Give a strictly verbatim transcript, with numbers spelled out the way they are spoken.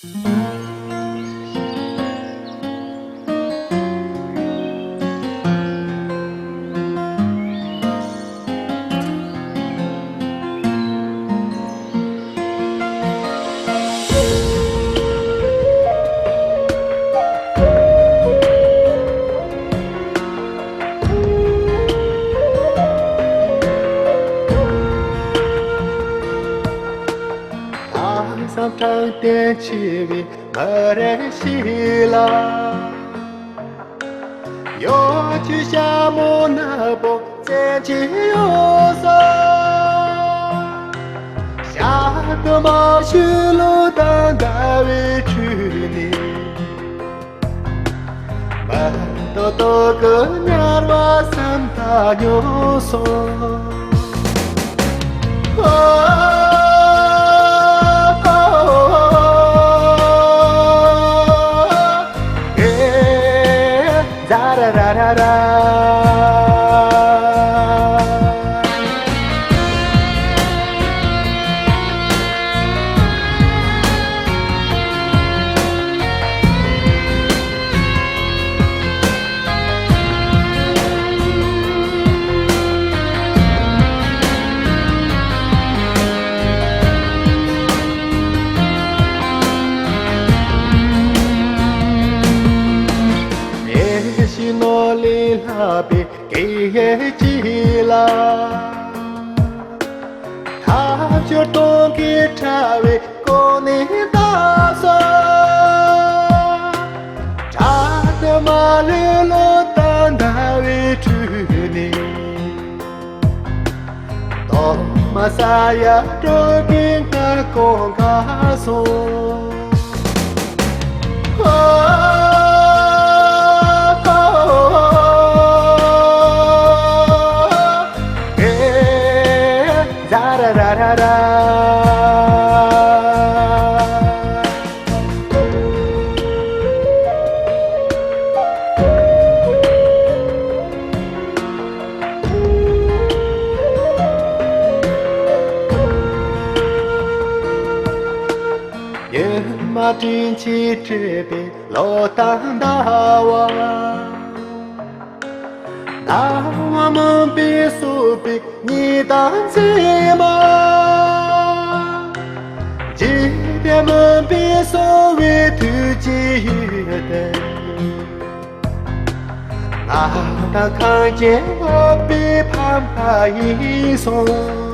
ལྷག་བསམ་དྲང་བདེན་ཆེ་བའི་མི་རིགས་ཤིག་ལ། གཡོ་སྒྱུ་ཞྭ་མོ་ནག་པོ་བཙན་གྱིས་གཡོ་ས། ཞྭ་དུ་མ་ཤུ་ལོ་དང་ཟླ་བའི་ཁྲོད་ནས། མེ་ཏོག་ཏོག་གི་དམྱལ་བ་བསམ་ད་སྙོམས་སོང་། ཡེ་ཤེས་ནོར་ལས་ལྷག་པའི་སྐད་ཅིག་ལ། ཐབས་སྦྱོར་སྟོང་གི་ཕྲ་བའི་གོ་གནས་བཏགས་སོ། ཕྲག་ཏུ་མ་ལུས་ལོ་དང་ཟླ་བའི་ཁྲོད་ནས། གཏོར་མ་ས་ཡ་སྤྲོ་གིན་ང་ཀོང་ཁ་སོང་། ཉི་མ་སྤྲིན་གྱིས་སྤྲས་པའི་ལོ་དང་ཟླ་བ། ཟླ་བ་མུན་པས་གསོས་པའི་ཉི་ཟླ་མཛེས་མ། འཇིག་རྟེན་མུན་པས་གསོས་པའི་དུས་ཀྱི་ཡུལ་དེ། ང་དང་གངས་ཅན་འོད་པའི་ཕ་མ་ཡིན་སོང་།